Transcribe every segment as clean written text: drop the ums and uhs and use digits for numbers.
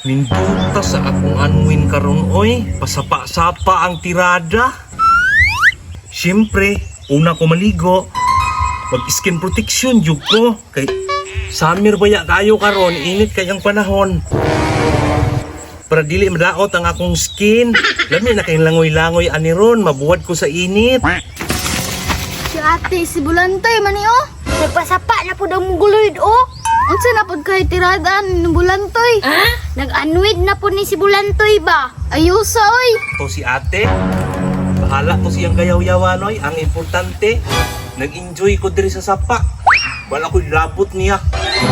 Ninduta sa akong anwin karon oy, pasapa-sapa ang tirada. Siyempre, una ko maligo, mag skin protection jud ko kay summer baya kayo karon, init kay ang panahon. Para dili madaot ang akong skin. Lami na kay langoy-langoy ani ron, mabuwad ko sa init. Si ate, si Bulantoy, mani oh. Nagpasapa na pud ang guloyd oh. Unsa na pud kay tirada ni Bulantoy? Nag-anwid na pud ni si Bulantoy ba? Ayusa oy. To si ate, bahala ko siyang kayaw-yawan oy. Ang importante, nag-enjoy ko diri sa sapa. Wala ko'y labot niya.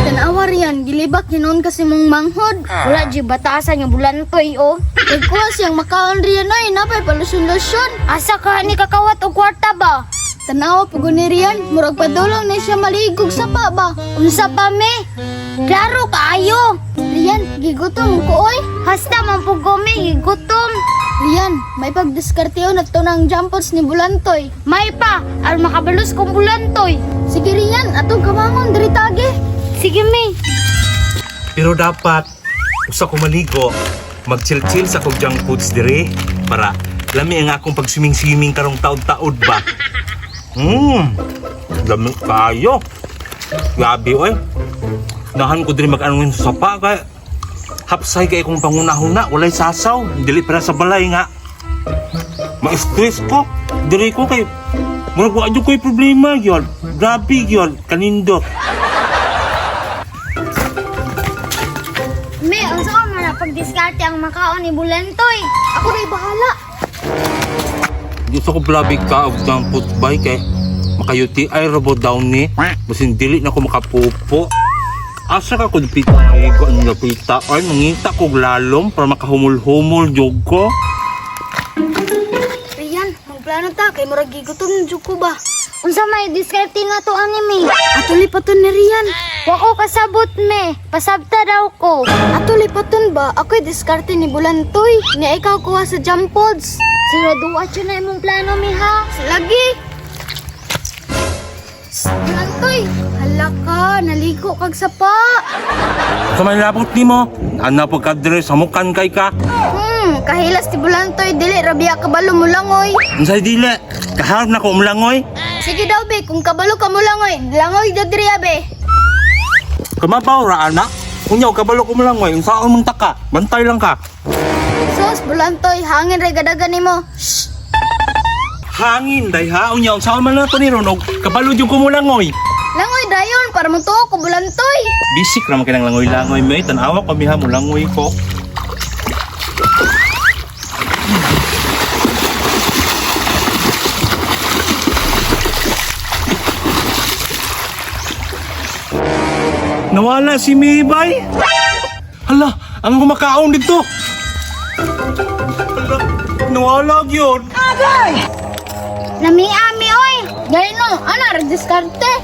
Tanawa riyan, gilibak hinon kasi mong manghod. Wala jud batasan nga Bulantoy oh. Nagkuha siyang makaon riyan oy, napay palusyon-lusyon. Asa ka ni kakawat og kwarta ba? Tanawa pud ni riyan, murag padulong na siya maligog sa pa ba. Unsa pa me? Klaro kaayo. Riyan, gigutom ko oy. Hasta man pud ko me gigutom. Riyan, may pagdiskarteo na to ng jumpots ni Bulantoy. May pa, aron makabalos kong Bulantoy. Sige Riyan, atong kamangon diri tage. Sige me. Pero dapat, usa ko maligo, mag-chill-chill sa kong junk foods diri para lami ang akong pag-swimming-swimming karong taod-taod ba. Lami kayo. Grabe oy. Nahan ko diri mag-anong sa sapa kay hapsay kay kong pangunahuna, walay sasaw, dili para sa balay nga. Ma-stress ko. Diri ko kay murag wa jud ko'y problema gyud. Grabe gyud kanindot. Me, unsa ka man na pagdiskarte ang makaon ni Bulantoy? Ako na'y bahala. Gusto ko blabi ka og junk food bay kay makayuti ay robot down ni. Basin dili na ko makapupo. Asa ka kung pita ko ang napita ay mangita kog lalom para makahumol-humol jud ko. Riyan, magplano ta kay murag gigutom jud ko ba. Unsa may diskarte nga to ani me? Ato lipaton ni Riyan. Wa ko kasabot me. Pasabta daw ko. Ato lipaton ba? Ako'y diskarte ni Bulantoy. Ni ikaw kuha sa jump pods. Siguraduha jud na imong plano me ha. Lagi. Shh, Bulantoy, hala ka, naligo kag sapa. Sa may labot nimo, ana pagkadre samukan kay ka. Kahilas ti Bulantoy, dili rabia kabalo mulangoy. Unsay dili? Kaharap na ko umlangoy. Sige daw be, kung kabalo ka mulangoy, langoy daw diri be. Kumabaw ra ana. Unyaw kabalo ko umlangoy, unsaon mong taka? Bantay lang ka. Sus, Bulantoy, hangin ray gadagan nimo. Shh, Hangin day ha, unya unsaon man na to ni ron og kabalo jud ko mulangoy. Langoy dayon para mutuo ko Bulantoy. Bisik ra man kinang langoy-langoy may tan-awa ko miha mo langoy ko. Nawala si Maybay. Hala, ang kumakaon dito. Hala, nawala gyud. Namiami oy. Gay no, ana ra diskarte.